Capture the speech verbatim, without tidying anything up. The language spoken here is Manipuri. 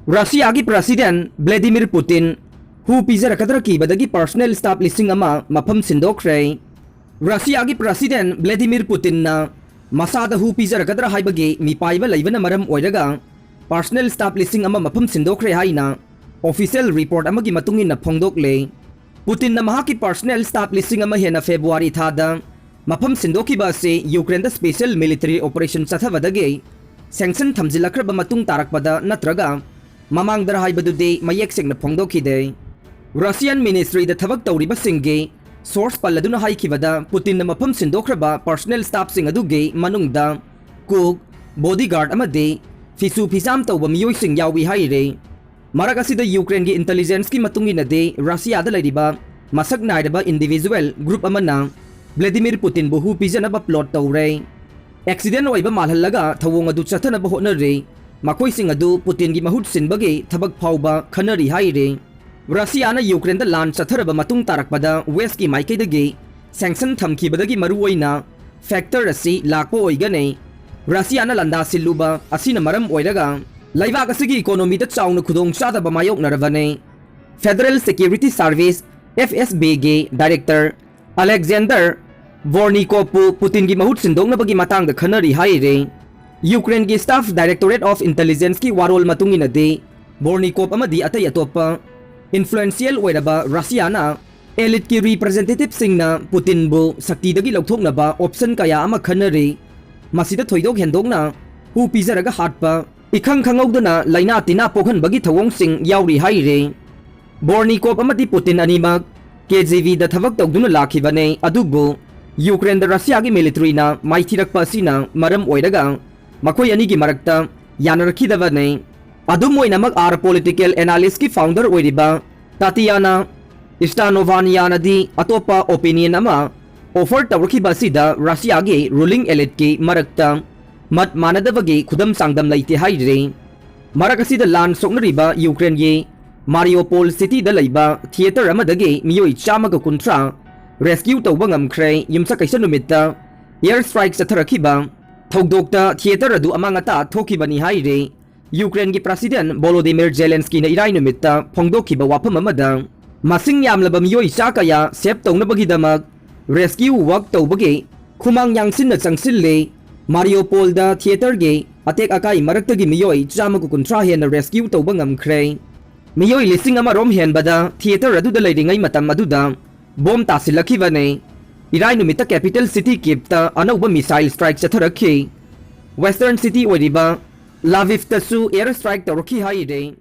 ꯔꯁꯤꯌꯥꯒꯤ ꯄ꯭ꯔꯁꯤꯗꯦꯟ ꯕ꯭ꯂꯦꯗꯤꯃꯤꯔ ꯄꯨꯇꯤꯟ ꯍꯨ ꯄꯤꯖꯔꯛꯀꯗ꯭ꯔꯥ ꯀꯤꯕꯗꯒꯤ ꯄꯔꯁꯅꯦꯜ ꯁ꯭ꯇꯥꯐ ꯂꯤꯁꯤꯡ ꯑꯃ ꯃꯐꯝ ꯁꯤꯟꯗꯣꯛꯈ꯭ꯔꯦ꯫ ꯔꯁꯤꯌꯥꯒꯤ ꯄ꯭ꯔꯁꯤꯗꯦꯟ ꯕ꯭ꯂꯦꯗꯤꯃꯤꯔ ꯄꯨꯇꯤꯟꯅ ꯃꯁꯥꯗ ꯍꯨ ꯄꯤꯖꯔꯛꯀꯗ꯭ꯔꯥ ꯍꯥꯏꯕꯒꯤ ꯃꯤꯄꯥꯏꯕ ꯂꯩꯕꯅ ꯃꯔꯝ ꯑꯣꯏꯔꯒ ꯄꯔꯁꯅꯦꯜ ꯁ꯭ꯇꯥꯐ ꯂꯤꯁꯤꯡ ꯑꯃ ꯃꯐꯝ ꯁꯤꯟꯗꯣꯛꯈ꯭ꯔꯦ ꯍꯥꯏꯅ ꯑꯣꯐꯤꯁꯤꯌꯦꯜ ꯔꯤꯄꯣꯔꯠ ꯑꯃꯒꯤ ꯃꯇꯨꯡ ꯏꯟꯅ ꯐꯣꯡꯗꯣꯛꯂꯦ꯫ ꯄꯨꯇꯤꯟꯅ ꯃꯍꯥꯛꯀꯤ ꯄꯔꯁꯅꯦꯜ ꯁ꯭ꯇꯥꯐ ꯂꯤꯁꯤꯡ ꯑꯃ ꯍꯦꯟꯅ ꯐꯦꯕ꯭ꯔꯨꯋꯥꯔꯤ ꯊꯥꯗ ꯃꯐꯝ ꯁꯤꯟꯗꯣꯛꯈꯤꯕ ꯑꯁꯤ ꯌꯨꯀ꯭ꯔꯦꯟꯗ ꯁ꯭ꯄꯦꯁꯤꯌꯦꯜ ꯃꯤꯂꯤꯇꯔꯤ ꯑꯣꯄꯔꯦꯁꯟ ꯆꯠꯊꯕꯗꯒꯤ ꯁꯦꯡꯁꯟ ꯊꯝꯖꯤꯜꯂꯛꯈ꯭ꯔꯕ ꯃꯇꯨꯡ ꯇꯥꯔꯛꯄꯗ ꯅꯠꯇ꯭ꯔꯒ ꯃꯃꯥꯡꯗꯔ ꯍꯥꯏꯕꯗꯨꯗꯤ ꯃꯌꯦꯛ ꯁꯦꯡꯅ ꯐꯣꯡꯗꯣꯛꯈꯤꯗꯦ꯫ ꯔꯁꯤꯌꯥꯟ ꯃꯤꯅꯤꯁꯇ꯭ꯔꯤꯗ ꯊꯕꯛ ꯇꯧꯔꯤꯕꯁꯤꯡꯒꯤ ꯁꯣꯔꯁ ꯄꯜꯂꯗꯨꯅ ꯍꯥꯏꯈꯤꯕꯗ, ꯄꯨꯇꯤꯟꯅ ꯃꯐꯝ ꯁꯤꯟꯗꯣꯛꯈ꯭ꯔꯕ ꯄꯔꯁꯅꯦꯜ ꯁ꯭ꯇꯥꯐꯁꯤꯡ ꯑꯗꯨꯒꯤ ꯃꯅꯨꯡꯗ ꯀꯨꯛ, ꯕꯣꯗꯤꯒꯥꯔꯗ ꯑꯃꯗꯤ ꯐꯤꯁꯨ ꯐꯤꯖꯥꯝ ꯇꯧꯕ ꯃꯤꯑꯣꯏꯁꯤꯡ ꯌꯥꯎꯏ ꯍꯥꯏꯔꯤ꯫ ꯃꯔꯛ ꯑꯁꯤꯗ ꯌꯨꯀ꯭ꯔꯦꯟꯒꯤ ꯏꯟꯇꯦꯂꯤꯖꯦꯟꯁꯀꯤ ꯃꯇꯨꯡ ꯏꯟꯅꯗꯤ, ꯔꯁꯤꯌꯥꯗ ꯂꯩꯔꯤꯕ ꯃꯁꯛ ꯅꯥꯏꯔꯕ ꯏꯟꯗꯤꯚꯤꯖꯨꯋꯦꯜ ꯒ꯭ꯔꯨꯞ ꯑꯃꯅ ꯚ꯭ꯂꯦꯗꯤꯃꯤꯔ ꯄꯨꯇꯤꯟꯕꯨ ꯍꯨ ꯄꯤꯖꯅꯕ ꯄ꯭ꯂꯣꯠ ꯇꯧꯔꯦ꯫ ꯑꯦꯛꯁꯤꯗꯦꯟ ꯑꯣꯏꯕ ꯃꯥꯜꯍꯜꯂꯒ ꯊꯧꯑꯣꯡ ꯑꯗꯨ ꯆꯠꯊꯅꯕ ꯍꯣꯠꯅꯔꯤ꯫ ꯃꯈꯣꯏꯁꯤꯡ ꯑꯗꯨ ꯄꯨꯇꯤꯟꯒꯤ ꯃꯍꯨꯠ ꯁꯤꯟꯕꯒꯤ ꯊꯕꯛ ꯐꯥꯎꯕ ꯈꯟꯅꯔꯤ ꯍꯥꯏꯔꯤ꯫ ꯔꯁꯤꯌꯥꯅ ꯌꯨꯀ꯭ꯔꯦꯟꯗ ꯂꯥꯟ ꯆꯠꯊꯔꯕ ꯃꯇꯨꯡ ꯇꯥꯔꯛꯄꯗ ꯋꯦꯁꯀꯤ ꯃꯥꯏꯀꯩꯗꯒꯤ ꯁꯦꯡꯁꯟ ꯊꯝꯈꯤꯕꯗꯒꯤ ꯃꯔꯨꯑꯣꯏꯅ ꯐꯦꯛꯇꯔ ꯑꯁꯤ ꯂꯥꯛꯄ ꯑꯣꯏꯒꯅꯤ꯫ ꯔꯁꯤꯌꯥꯅ ꯂꯥꯟꯗꯥ ꯁꯤꯜꯂꯨꯕ ꯑꯁꯤꯅ ꯃꯔꯝ ꯑꯣꯏꯔꯒ ꯂꯩꯕꯥꯛ ꯑꯁꯤꯒꯤ ꯏꯀꯣꯅꯣꯃꯤꯗ ꯆꯥꯎꯅ ꯈꯨꯗꯣꯡꯆꯥꯗꯕ ꯃꯥꯌꯣꯛꯅꯔꯕꯅꯤ꯫ ꯐꯦꯗꯔꯦꯜ ꯁꯦꯀ꯭ꯌꯨꯔꯤꯇꯤ ꯁꯥꯔꯚꯤꯁ, ꯑꯦꯐ ꯑꯦꯁ ꯕꯤꯒꯤ ꯗꯥꯏꯔꯦꯛꯇꯔ ꯑꯂꯦꯛꯖꯦꯟꯗꯔ ꯕꯣꯔꯅꯤꯀꯣꯞꯄꯨ ꯄꯨꯇꯤꯟꯒꯤ ꯃꯍꯨꯠ ꯁꯤꯟꯗꯣꯛꯅꯕꯒꯤ ꯃꯇꯥꯡꯗ ꯈꯟꯅꯔꯤ ꯍꯥꯏꯔꯤ꯫ ꯌꯨꯀ꯭ꯔꯦꯟꯒꯤ ꯁ꯭ꯇꯥꯐ ꯗꯥꯏꯔꯦꯛꯇꯣꯔꯦꯠ ꯑꯣꯐ ꯏꯟꯇꯦꯂꯤꯖꯦꯟꯁꯀꯤ ꯋꯥꯔꯣꯜ ꯃꯇꯨꯡ ꯏꯟꯅꯗꯤ, ꯕꯣꯔꯅꯤꯀꯣꯞ ꯑꯃꯗꯤ ꯑꯇꯩ ꯑꯇꯣꯞꯄ ꯏꯟꯐ꯭ꯂꯨꯑꯦꯟꯁꯤꯌꯦꯜ ꯑꯣꯏꯔꯕ ꯔꯁꯤꯌꯥꯅ ꯑꯦꯂꯤꯠꯀꯤ ꯔꯤꯄ꯭ꯔꯖꯦꯟꯇꯦꯇꯤꯚꯁꯤꯡꯅ ꯄꯨꯇꯤꯟꯕꯨ ꯁꯛꯇꯤꯗꯒꯤ ꯂꯧꯊꯣꯛꯅꯕ ꯑꯣꯞꯁꯟ ꯀꯌꯥ ꯑꯃ ꯈꯟꯅꯔꯤ꯫ ꯃꯁꯤꯗ ꯊꯣꯏꯗꯣꯛ ꯍꯦꯟꯗꯣꯛꯅ ꯍꯨ ꯄꯤꯖꯔꯒ ꯍꯥꯠꯄ, ꯏꯈꯪ ꯈꯪꯍꯧꯗꯅ ꯂꯥꯏꯅꯥ ꯇꯤꯟꯅꯥ ꯄꯣꯛꯍꯟꯕꯒꯤ ꯊꯧꯑꯣꯡꯁꯤꯡ ꯌꯥꯎꯔꯤ ꯍꯥꯏꯔꯤ꯫ ꯕꯣꯔꯅꯤꯀꯣꯞ ꯑꯃꯗꯤ ꯄꯨꯇꯤꯟ ꯑꯅꯤꯃꯛ ꯀꯦ ꯖꯤ ꯕꯤꯗ ꯊꯕꯛ ꯇꯧꯗꯨꯅ ꯂꯥꯛꯈꯤꯕꯅꯤ, ꯑꯗꯨꯕꯨ ꯌꯨꯀ꯭ꯔꯦꯟꯗ ꯔꯁꯤꯌꯥꯒꯤ ꯃꯤꯂꯤꯇꯔꯤꯅ ꯃꯥꯏꯊꯤꯔꯛꯄ ꯑꯁꯤꯅ ꯃꯔꯝ ꯑꯣꯏꯔꯒ ꯃꯈꯣꯏ ꯑꯅꯤꯒꯤ ꯃꯔꯛꯇ ꯌꯥꯅꯔꯛꯈꯤꯗꯕꯅꯤ꯫ ꯑꯗꯨꯝ ꯑꯣꯏꯅꯃꯛ, ꯑꯥꯔ ꯄꯣꯂꯤꯇꯤꯀꯦꯜ ꯑꯦꯅꯥꯂꯤꯁꯀꯤ ꯐꯥꯎꯟꯗꯔ ꯑꯣꯏꯔꯤꯕ ꯇꯥꯇꯤꯌꯥꯅꯥ ꯏꯁꯇꯥꯅꯣꯚꯥꯅꯤꯌꯥꯅꯗꯤ ꯑꯇꯣꯞꯄ ꯑꯣꯄꯤꯅꯤꯌꯟ ꯑꯃ ꯑꯣꯐꯔ ꯇꯧꯔꯛꯈꯤꯕ ꯑꯁꯤꯗ ꯔꯁꯤꯌꯥꯒꯤ ꯔꯨꯂꯤꯡ ꯑꯦꯂꯤꯠꯀꯤ ꯃꯔꯛꯇ ꯃꯠ ꯃꯥꯟꯅꯗꯕꯒꯤ ꯈꯨꯗꯝ ꯆꯥꯡꯗꯝ ꯂꯩꯇꯦ ꯍꯥꯏꯔꯤ꯫ ꯃꯔꯛ ꯑꯁꯤꯗ ꯂꯥꯟ ꯁꯣꯛꯅꯔꯤꯕ ꯌꯨꯀ꯭ꯔꯦꯟꯒꯤ ꯃꯥꯔꯤꯌꯣꯄꯣꯜ ꯁꯤꯇꯤꯗ ꯂꯩꯕ ꯊꯤꯌꯦꯇꯔ ꯑꯃꯗꯒꯤ ꯃꯤꯑꯣꯏ ꯆꯥꯝꯃꯒ ꯀꯨꯟꯊ꯭ꯔꯥ ꯔꯦꯁꯀ꯭ꯌꯨ ꯇꯧꯕ ꯉꯝꯈ꯭ꯔꯦ꯫ ꯌꯨꯝꯁꯀꯩꯁ ꯅꯨꯃꯤꯠꯇ ꯑꯦꯌꯔ ꯁ꯭ꯇ꯭ꯔꯥꯏꯛ ꯆꯠꯊꯔꯛꯈꯤꯕ ꯊꯧꯗꯣꯛꯇ ꯊꯤꯌꯦꯇꯔ ꯑꯗꯨ ꯑꯃꯥꯡ ꯑꯇꯥ ꯊꯣꯛꯈꯤꯕꯅꯤ ꯍꯥꯏꯔꯤ꯫ ꯌꯨꯀ꯭ꯔꯦꯟꯒꯤ ꯄ꯭ꯔꯁꯤꯗꯦꯟ ꯚꯣꯂꯣꯗꯤꯃꯤꯔ ꯖꯦꯂꯦꯟꯁꯀꯤꯅ ꯏꯔꯥꯏ ꯅꯨꯃꯤꯠꯇ ꯐꯣꯡꯗꯣꯛꯈꯤꯕ ꯋꯥꯐꯝ ꯑꯃꯗ, ꯃꯁꯤꯡ ꯌꯥꯝꯂꯕ ꯃꯤꯑꯣꯏ ꯆꯥ ꯀꯌꯥ ꯁꯦꯚ ꯇꯧꯅꯕꯒꯤꯗꯃꯛ ꯔꯦꯁꯀ꯭ꯌꯨ ꯋꯥꯔꯛ ꯇꯧꯕꯒꯤ ꯈꯨꯃꯥꯡ ꯌꯥꯡꯁꯤꯟꯅ ꯆꯪꯁꯤꯜꯂꯤ꯫ ꯃꯥꯔꯤꯌꯣꯄꯣꯜꯗ ꯊꯤꯌꯦꯇꯔꯒꯤ ꯑꯇꯦꯛ ꯑꯀꯥꯏ ꯃꯔꯛꯇꯒꯤ ꯃꯤꯑꯣꯏ ꯆꯥꯝꯃꯒ ꯀꯨꯟꯊ꯭ꯔꯥ ꯍꯦꯟꯅ ꯔꯦꯁꯀ꯭ꯌꯨ ꯇꯧꯕ ꯉꯝꯈ꯭ꯔꯦ꯫ ꯃꯤꯑꯣꯏ ꯂꯤꯁꯤꯡ ꯑꯃꯔꯣꯝ ꯍꯦꯟꯕꯗ ꯊꯤꯌꯦꯇꯔ ꯑꯗꯨꯗ ꯂꯩꯔꯤꯉꯩ ꯃꯇꯝ ꯑꯗꯨꯗ ꯕꯣꯝ ꯇꯥꯁꯤꯜꯂꯛꯈꯤꯕꯅꯤ꯫ ꯏꯔꯥꯏ ꯅꯨꯃꯤꯠꯇ ꯀꯦꯄꯤꯇꯦꯜ ꯁꯤꯇꯤ ꯀꯤꯞꯇ ꯑꯅꯧꯕ ꯃꯤꯁꯥꯏꯜ ꯁ꯭ꯇ꯭ꯔꯥꯏꯛ ꯆꯠꯊꯔꯛꯈꯤ꯫ ꯋꯦꯁꯇꯔꯟ ꯁꯤꯇꯤ ꯑꯣꯏꯔꯤꯕ ꯂꯥꯚꯤꯚꯇꯁꯨ ꯑꯦꯌꯔ ꯁ꯭ꯇ꯭ꯔꯥꯏꯛ ꯇꯧꯔꯛꯈꯤ ꯍꯥꯏꯔꯤ꯫